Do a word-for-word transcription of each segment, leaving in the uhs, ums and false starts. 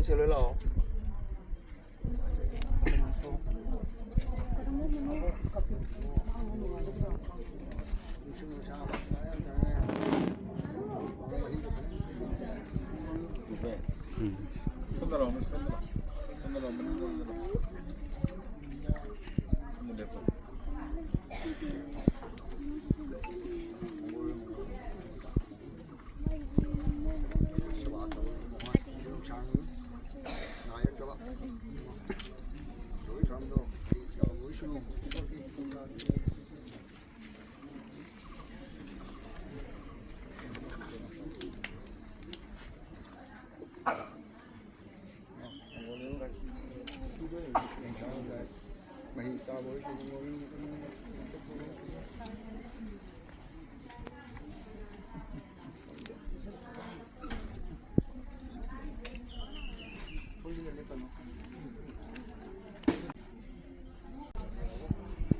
ꯁꯦ ꯂꯣꯏ ꯂꯥꯛꯑꯣ꯫ ꯎꯝ꯫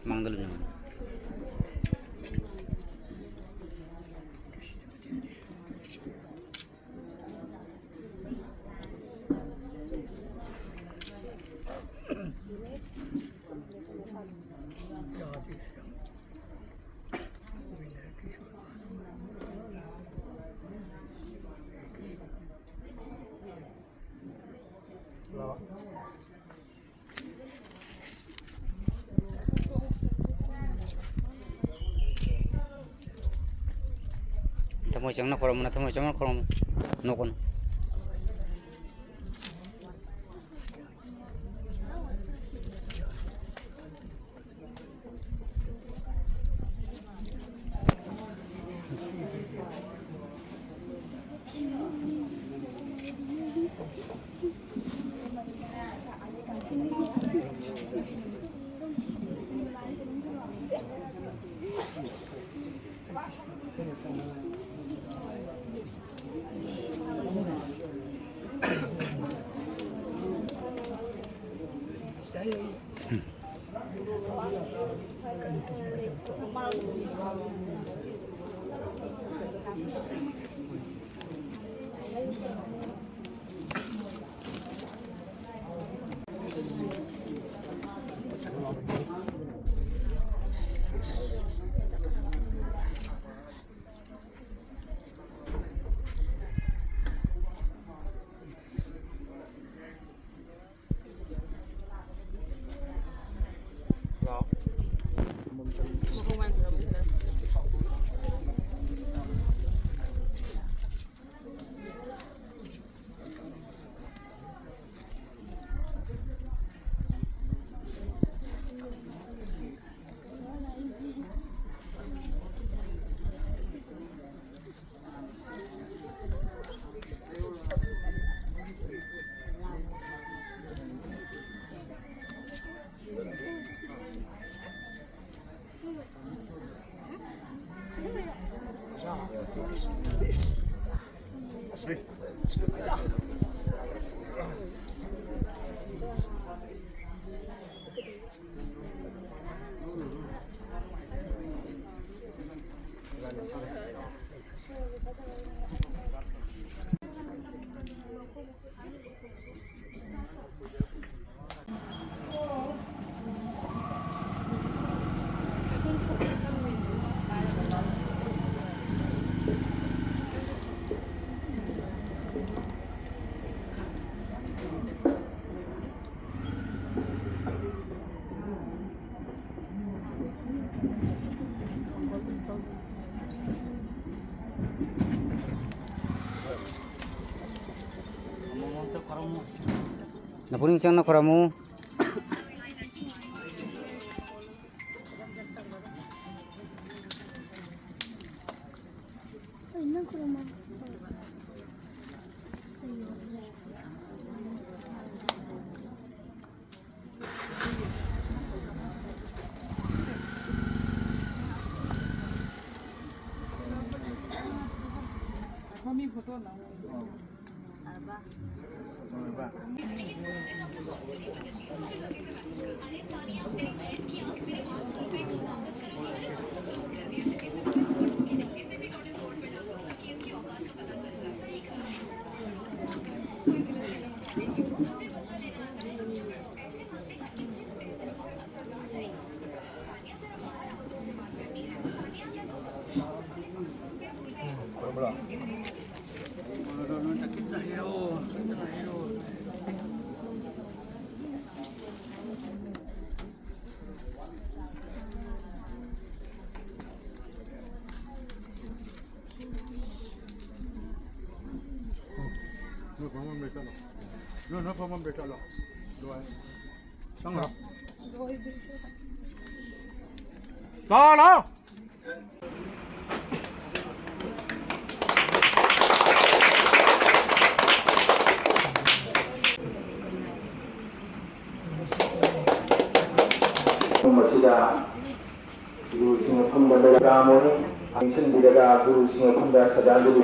ꯃꯥꯡꯗ ꯂꯩꯕ꯫ ꯊꯃꯣꯏ ꯆꯪꯅ ꯈꯣꯏꯔꯝꯃꯨ, ꯊꯃꯣꯏ ꯆꯪꯅ ꯈꯣꯏꯔꯝꯃꯨ, ꯅꯣꯛꯀꯅꯨ꯫ ꯅꯄꯨꯛꯅꯤꯡ ꯆꯪꯅ ꯈꯣꯏꯔꯝꯃꯨ꯫ ꯅꯣꯏ ꯐꯝꯐꯝꯗ ꯆꯠꯂꯣ꯫ ꯅꯣꯏ, ꯅꯣꯏ ꯐꯝꯐꯝꯗ ꯆꯠꯂꯣ꯫ ꯂꯣꯏꯔꯦ꯫ ꯆꯪꯈ꯭ꯔꯣ꯫ ꯂꯥꯛꯑꯣ, ꯂꯥꯛꯑꯣ꯫ ꯃꯐꯝ ꯑꯁꯤꯗ ꯒꯨꯔꯨꯁꯤꯡ ꯃꯐꯝꯗ ꯂꯩꯔꯥꯃꯣꯏ ꯆꯪꯁꯤꯟꯕꯤꯔꯒ ꯒꯨꯔꯨꯁꯤꯡ ꯃꯐꯝꯗ ꯁꯗꯥ ꯒꯨꯔꯨ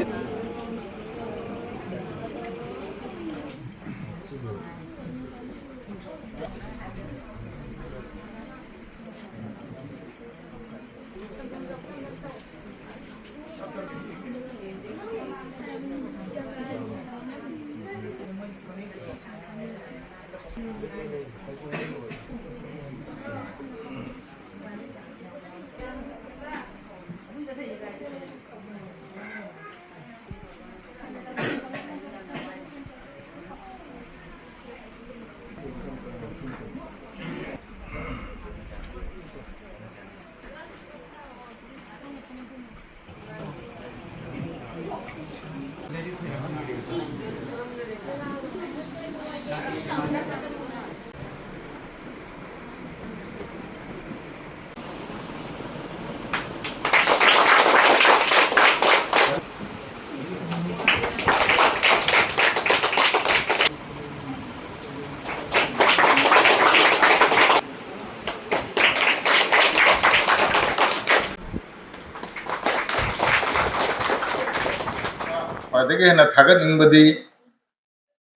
ꯈ꯭ꯋꯥꯏꯗꯒꯤ ꯍꯦꯟꯅ ꯊꯥꯒꯠꯅꯤꯡꯕꯗꯤ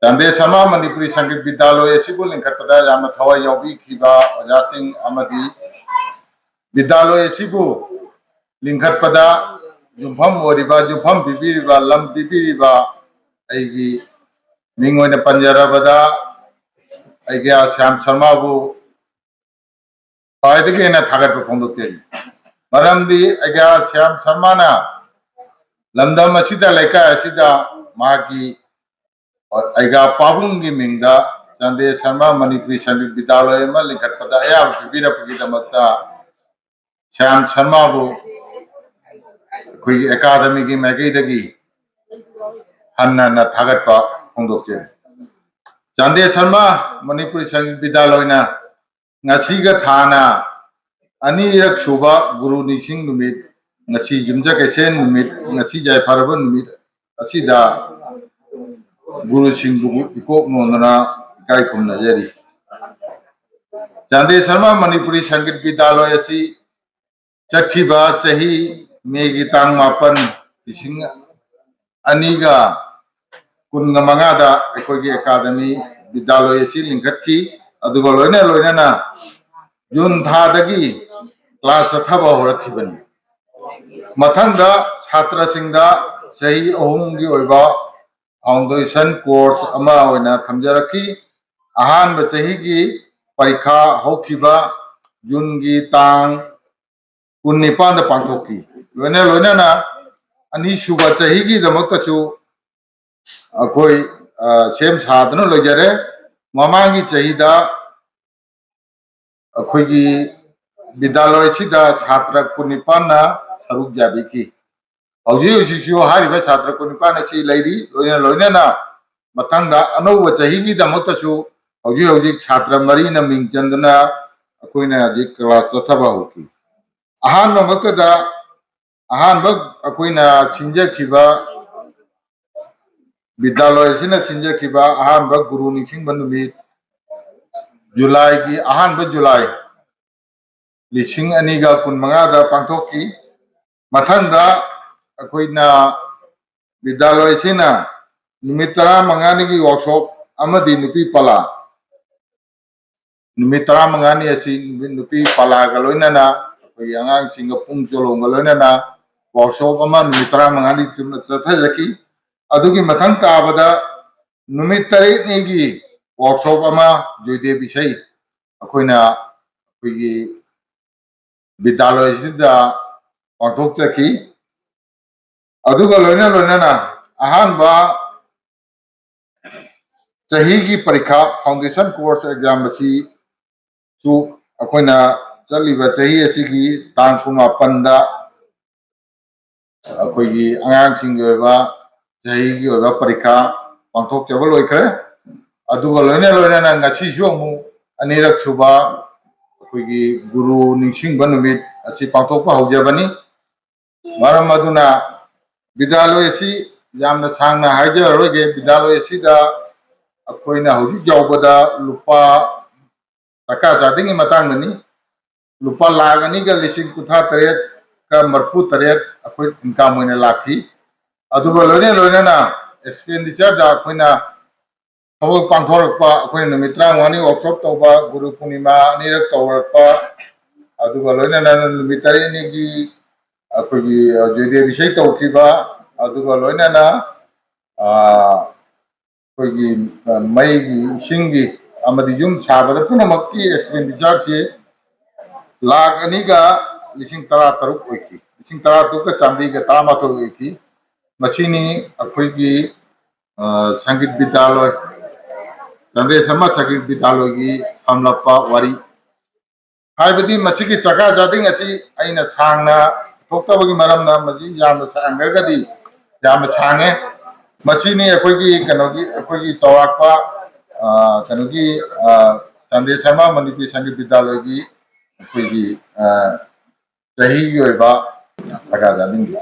ꯆꯥꯟꯗꯦ ꯁꯔꯃ ꯃꯅꯤꯄꯨꯔꯤ ꯁꯪꯒꯤꯠ ꯕꯤꯗ꯭ꯌꯥꯂꯣꯏ ꯑꯁꯤꯕꯨ ꯂꯤꯡꯈꯠꯄꯗ ꯌꯥꯝꯅ ꯊꯋꯥꯏ ꯌꯥꯎꯕꯤꯈꯤꯕ ꯑꯣꯖꯥꯁꯤꯡ ꯑꯃꯗꯤ ꯕꯤꯗ꯭ꯌꯥꯂꯣꯏ ꯑꯁꯤꯕꯨ ꯂꯤꯡꯈꯠꯄꯗ ꯌꯨꯝꯐꯝ ꯑꯣꯏꯔꯤꯕ, ꯌꯨꯝꯐꯝ ꯄꯤꯕꯤꯔꯤꯕ, ꯂꯝ ꯄꯤꯕꯤꯔꯤꯕ ꯑꯩꯒꯤ ꯃꯤꯡ ꯑꯣꯏꯅ ꯄꯟꯖꯔꯕꯗ ꯑꯩꯒꯤ ꯑꯥ ꯁ꯭ꯌꯥꯝ ꯁꯔꯃꯕꯨ ꯈ꯭ꯋꯥꯏꯗꯒꯤ ꯍꯦꯟꯅ ꯊꯥꯒꯠꯄ ꯐꯣꯡꯗꯣꯛꯆꯔꯤ꯫ ꯃꯔꯝꯗꯤ ꯑꯩꯒꯤ ꯑꯥ ꯁ꯭ꯌꯥꯝ ꯁꯔꯃꯅ ꯂꯝꯗꯝ ꯑꯁꯤꯗ, ꯂꯩꯀꯥꯏ ꯑꯁꯤꯗ ꯃꯍꯥꯛꯀꯤ ꯑꯩꯒꯥ ꯄꯥꯕꯨꯡꯒꯤ ꯃꯤꯡꯗ ꯆꯥꯟꯗꯦ ꯁꯔꯃ ꯃꯅꯤꯄꯨꯔꯤ ꯁꯪꯒꯤꯠ ꯕꯤꯗ꯭ꯌꯥꯂꯣꯏ ꯑꯃ ꯂꯤꯡꯈꯠꯄꯗ ꯑꯌꯥꯕ ꯄꯤꯕꯤꯔꯛꯄꯒꯤꯗꯃꯛꯇ ꯁ꯭ꯌꯥꯝ ꯁꯔꯃꯕꯨ ꯑꯩꯈꯣꯏꯒꯤ ꯑꯦꯀꯥꯗꯃꯤꯒꯤ ꯃꯥꯏꯀꯩꯗꯒꯤ ꯍꯟꯅ ꯍꯟꯅ ꯊꯥꯒꯠꯄ ꯐꯣꯡꯗꯣꯛꯆꯔꯤ꯫ ꯆꯥꯟꯗꯦ ꯁꯔꯃ ꯃꯅꯤꯄꯨꯔꯤ ꯁꯪꯒꯤꯠ ꯕꯤꯗ꯭ꯌꯥꯂꯣꯏꯅ ꯉꯁꯤꯒ ꯊꯥꯅ ꯑꯅꯤꯔꯛ ꯁꯨꯕ ꯒꯨꯔꯨ ꯅꯤꯡꯁꯤꯡ ꯅꯨꯃꯤꯠ, ꯉꯁꯤ ꯌꯨꯝꯖꯀꯩꯁ ꯅꯨꯃꯤꯠ, ꯉꯁꯤ ꯌꯥꯏꯐꯔꯕ ꯅꯨꯃꯤꯠ ꯑꯁꯤꯗ ꯒꯨꯔꯨꯁꯤꯡꯕꯨ ꯏꯀꯣꯛ ꯅꯣꯟꯗꯅ ꯏꯀꯥꯏ ꯈꯨꯝꯅꯖꯔꯤ꯫ ꯆꯥꯟꯗꯦ ꯁꯔꯃ ꯃꯅꯤꯄꯨꯔꯤ ꯁꯪꯒꯤꯠ ꯕꯤꯗ꯭ꯌꯥꯂꯣꯏ ꯑꯁꯤ ꯆꯠꯈꯤꯕ ꯆꯍꯤ ꯃꯦꯒꯤ ꯇꯥꯡ ꯃꯥꯄꯟ, ꯂꯤꯁꯤꯡ ꯑꯅꯤꯒ ꯀꯨꯟꯒ ꯃꯉꯥꯗ ꯑꯩꯈꯣꯏꯒꯤ ꯑꯦꯀꯥꯗꯃꯤ ꯕꯤꯗ꯭ꯌꯥꯂꯣꯏ ꯑꯁꯤ ꯂꯤꯡꯈꯠꯈꯤ꯫ ꯑꯗꯨꯒ ꯂꯣꯏꯅ ꯂꯣꯏꯅꯅ ꯖꯨꯟ ꯊꯥꯗꯒꯤ ꯀ꯭ꯂꯥꯁ ꯆꯠꯊꯕ ꯍꯧꯔꯛꯈꯤꯕꯅꯤ꯫ ꯃꯊꯪꯗ ꯁꯥꯇ꯭ꯔꯁꯤꯡꯗ ꯆꯍꯤ ꯑꯍꯨꯝꯒꯤ ꯑꯣꯏꯕ ꯐꯥꯎꯟꯗꯦꯁꯟ ꯀꯣꯔꯁ ꯑꯃ ꯑꯣꯏꯅ ꯊꯝꯖꯔꯛꯈꯤ꯫ ꯑꯍꯥꯟꯕ ꯆꯍꯤꯒꯤ ꯄꯔꯤꯈꯥ ꯍꯧꯈꯤꯕ ꯖꯨꯟꯒꯤ ꯇꯥꯡ ꯀꯨꯟꯅꯤꯄꯥꯟꯗ ꯄꯥꯡꯊꯣꯛꯈꯤ꯫ ꯂꯣꯏꯅ ꯂꯣꯏꯅꯅ ꯑꯅꯤꯁꯨꯕ ꯆꯍꯤꯒꯤꯗꯃꯛꯇꯁꯨ ꯑꯩꯈꯣꯏ, ꯑ, ꯁꯦꯝ ꯁꯥꯗꯨꯅ ꯂꯣꯏꯖꯔꯦ꯫ ꯃꯃꯥꯡꯒꯤ ꯆꯍꯤꯗ ꯑꯩꯈꯣꯏꯒꯤ ꯕꯤꯗ꯭ꯌꯥꯂꯣꯏ ꯑꯁꯤꯗ ꯁꯥꯇ꯭ꯔ ꯀꯨꯟꯅꯤꯄꯥꯟꯅ ꯁꯔꯨꯛ ꯌꯥꯕꯤꯈꯤ꯫ ꯍꯧꯖꯤꯛ ꯍꯧꯖꯤꯛꯁꯨ ꯍꯥꯏꯔꯤꯕ ꯁꯥꯇ꯭ꯔ ꯀꯨꯟꯅꯤꯄꯥꯟ ꯑꯁꯤ ꯂꯩꯔꯤ꯫ ꯂꯣꯏꯅ ꯂꯣꯏꯅꯅ ꯃꯊꯪꯗ ꯑꯅꯧꯕ ꯆꯍꯤꯒꯤꯗꯃꯛꯇꯁꯨ ꯍꯧꯖꯤꯛ ꯍꯧꯖꯤꯛ ꯁꯥꯇ꯭ꯔ ꯃꯔꯤꯅ ꯃꯤꯡ ꯆꯟꯗꯨꯅ ꯑꯩꯈꯣꯏꯅ ꯍꯧꯖꯤꯛ ꯀ꯭ꯂꯥꯁ ꯆꯠꯊꯕ ꯍꯧꯈꯤ꯫ ꯑꯍꯥꯟꯕꯃꯛꯇꯗ ꯑꯍꯥꯟꯕ ꯑꯩꯈꯣꯏꯅ ꯁꯤꯟꯖꯈꯤꯕ, ꯕꯤꯗ꯭ꯌꯥꯂꯣꯏ ꯑꯁꯤꯅ ꯁꯤꯟꯖꯈꯤꯕ ꯑꯍꯥꯟꯕ ꯒꯨꯔꯨ ꯅꯤꯡꯁꯤꯡꯕ ꯅꯨꯃꯤꯠ ꯖꯨꯂꯥꯏꯒꯤ ꯑꯍꯥꯟꯕ ꯖꯨꯂꯥꯏ ꯂꯤꯁꯤꯡ ꯑꯅꯤꯒ ꯀꯨꯟꯃꯉꯥꯗ ꯄꯥꯡꯊꯣꯛꯈꯤ꯫ ꯃꯊꯪꯗ ꯑꯩꯈꯣꯏꯅ ꯕꯤꯗ꯭ꯌꯥꯂꯣꯏ ꯑꯁꯤꯅ ꯅꯨꯃꯤꯠ ꯇꯔꯥꯃꯉꯥꯅꯤꯒꯤ ꯋꯥꯛꯁꯣꯞ ꯑꯃꯗꯤ ꯅꯨꯄꯤ ꯄꯂꯥ ꯅꯨꯃꯤꯠ ꯇꯔꯥꯃꯉꯥꯅꯤ ꯑꯁꯤ ꯅꯨꯄꯤ ꯄꯂꯥꯒ ꯂꯣꯏꯅꯅ ꯑꯩꯈꯣꯏꯒꯤ ꯑꯉꯥꯡꯁꯤꯡꯒ ꯄꯨꯡ ꯆꯣꯂꯣꯝꯒ ꯂꯣꯏꯅꯅ ꯋꯥꯛꯁꯣꯞ ꯑꯃ ꯅꯨꯃꯤꯠ ꯇꯔꯥꯃꯉꯥꯅꯤ ꯆꯨꯞꯅ ꯆꯠꯊꯖꯈꯤ꯫ ꯑꯗꯨꯒꯤ ꯃꯊꯪ ꯇꯥꯕꯗ ꯅꯨꯃꯤꯠ ꯇꯔꯦꯠꯅꯤꯒꯤ ꯋꯥꯛꯁꯣꯞ ꯑꯃ ꯖꯣꯏꯗꯦꯕ ꯏꯁꯩ ꯑꯩꯈꯣꯏꯅ ꯑꯩꯈꯣꯏꯒꯤ ꯕꯤꯗ꯭ꯌꯥꯂꯣꯏ ꯑꯁꯤꯗ ꯄꯥꯡꯊꯣꯛꯆꯈꯤ꯫ ꯑꯗꯨꯒ ꯂꯣꯏꯅ ꯂꯣꯏꯅꯅ ꯑꯍꯥꯟꯕ ꯆꯍꯤꯒꯤ ꯄꯔꯤꯈꯥ, foundation course exam ꯑꯁꯤꯁꯨ ꯑꯩꯈꯣꯏꯅ ꯆꯠꯂꯤꯕ ꯆꯍꯤ ꯑꯁꯤꯒꯤ ꯇꯥꯡ ꯀꯨꯟꯃꯥꯄꯟꯗ ꯑꯩꯈꯣꯏꯒꯤ ꯑꯉꯥꯡꯁꯤꯡꯒꯤ ꯑꯣꯏꯕ ꯆꯍꯤꯒꯤ ꯑꯣꯏꯕ ꯄꯔꯤꯈꯥ ꯄꯥꯡꯊꯣꯛꯆꯕ ꯂꯣꯏꯈ꯭ꯔꯦ꯫ ꯑꯗꯨꯒ ꯂꯣꯏꯅ ꯂꯣꯏꯅꯅ ꯉꯁꯤꯁꯨ ꯑꯃꯨꯛ ꯑꯅꯤꯔꯛ ꯁꯨꯕ ꯑꯩꯈꯣꯏꯒꯤ ꯒꯨꯔꯨ ꯅꯤꯡꯁꯤꯡꯕ ꯅꯨꯃꯤꯠ ꯑꯁꯤ ꯄꯥꯡꯊꯣꯛꯄ ꯍꯧꯖꯕꯅꯤ꯫ ꯃꯔꯝ ꯑꯗꯨꯅ ꯕꯤꯗ꯭ꯌꯥꯂꯣꯏ ꯑꯁꯤ ꯌꯥꯝꯅ ꯁꯥꯡꯅ ꯍꯥꯏꯖꯔꯔꯣꯏꯒꯦ꯫ ꯕꯤꯗ꯭ꯌꯥꯂꯣꯏ ꯑꯁꯤꯗ ꯑꯩꯈꯣꯏꯅ ꯍꯧꯖꯤꯛ ꯌꯥꯎꯕꯗ ꯂꯨꯄꯥ ꯆꯀꯥ ꯆꯥꯗꯤꯡꯒꯤ ꯃꯇꯥꯡꯗꯅꯤ꯫ ꯂꯨꯄꯥ ꯂꯥꯈ ꯑꯅꯤꯒ ꯂꯤꯁꯤꯡ ꯀꯨꯟꯊ꯭ꯔꯥ ꯇꯔꯦꯠꯀ ꯃꯔꯤꯐꯨ ꯇꯔꯦꯠ ꯑꯩꯈꯣꯏ income ꯑꯣꯏꯅ ꯂꯥꯛꯈꯤ꯫ ꯑꯗꯨꯒ ꯂꯣꯏꯅ ꯂꯣꯏꯅꯅ expenditure ꯗ ꯑꯩꯈꯣꯏꯅ ꯊꯕꯛ ꯄꯥꯡꯊꯣꯔꯛꯄ, ꯑꯩꯈꯣꯏꯅ ꯅꯨꯃꯤꯠ ꯇꯔꯥꯃꯉꯥꯅꯤ workshop ꯇꯧꯕ, ꯒꯨꯔꯨ ꯄꯨꯔꯅꯤꯃꯥ ꯑꯅꯤꯔꯛ ꯇꯧꯔꯛꯄ, ꯑꯗꯨꯒ ꯂꯣꯏꯅꯅ ꯅꯨꯃꯤꯠ ꯇꯔꯦꯠꯅꯤꯒꯤ ꯑꯩꯈꯣꯏꯒꯤ, ꯑ, ꯖꯣꯏꯗꯦꯕ ꯏꯁꯩ ꯇꯧꯈꯤꯕ, ꯑꯗꯨꯒ ꯂꯣꯏꯅꯅ, ꯑ, ꯑꯩꯈꯣꯏꯒꯤ, ꯑ, ꯃꯩꯒꯤ, ꯏꯁꯤꯡꯒꯤ ꯑꯃꯗꯤ ꯌꯨꯝ ꯁꯥꯕꯗ ꯄꯨꯝꯅꯃꯛꯀꯤ expenditure ꯁꯤ ꯂꯥꯈ ꯑꯅꯤꯒ ꯂꯤꯁꯤꯡ ꯇꯔꯥ ꯇꯔꯨꯛ ꯑꯣꯏꯈꯤ, ꯂꯤꯁꯤꯡ ꯇꯔꯥ ꯇꯔꯨꯛꯀ ꯆꯥꯃꯔꯤꯒ ꯇꯔꯥꯃꯥꯊꯣꯏ ꯑꯣꯏꯈꯤ꯫ ꯃꯁꯤꯅꯤ ꯑꯩꯈꯣꯏꯒꯤ, ꯑ, ꯁꯪꯒꯤꯠ ꯕꯤꯗ꯭ꯌꯥꯂꯣꯏ, ꯆꯟꯗ꯭ꯔꯦꯁꯃ ꯁꯪꯒꯤꯠ ꯕꯤꯗ꯭ꯌꯥꯂꯣꯏꯒꯤ ꯁꯝꯂꯞꯄ ꯋꯥꯔꯤ꯫ ꯍꯥꯏꯕꯗꯤ ꯃꯁꯤꯒꯤ ꯆꯀꯥ ꯆꯥꯗꯤꯡ ꯑꯁꯤ ꯑꯩꯅ ꯁꯥꯡꯅ ꯊꯣꯛꯇꯕꯒꯤ ꯃꯔꯝꯅ ꯃꯁꯤ ꯌꯥꯝꯅ ꯁꯥꯡꯈ꯭ꯔꯒꯗꯤ ꯌꯥꯝꯅ ꯁꯥꯡꯉꯦ꯫ ꯃꯁꯤꯅꯤ ꯑꯩꯈꯣꯏꯒꯤ ꯀꯩꯅꯣꯒꯤ, ꯑꯩꯈꯣꯏꯒꯤ ꯆꯥꯎꯔꯥꯛꯄ, ꯑ, ꯀꯩꯅꯣꯒꯤ, ꯑ, ꯆꯥꯟꯗꯦ ꯁꯔꯃ ꯃꯅꯤꯄꯨꯔꯤ ꯁꯪꯒꯤꯠ ꯕꯤꯗ꯭ꯌꯥꯂꯌꯒꯤ ꯑꯩꯈꯣꯏꯒꯤ, ꯑ, ꯆꯍꯤꯒꯤ ꯑꯣꯏꯕ ꯁꯒꯥ ꯆꯥꯗꯤꯡꯒꯤ꯫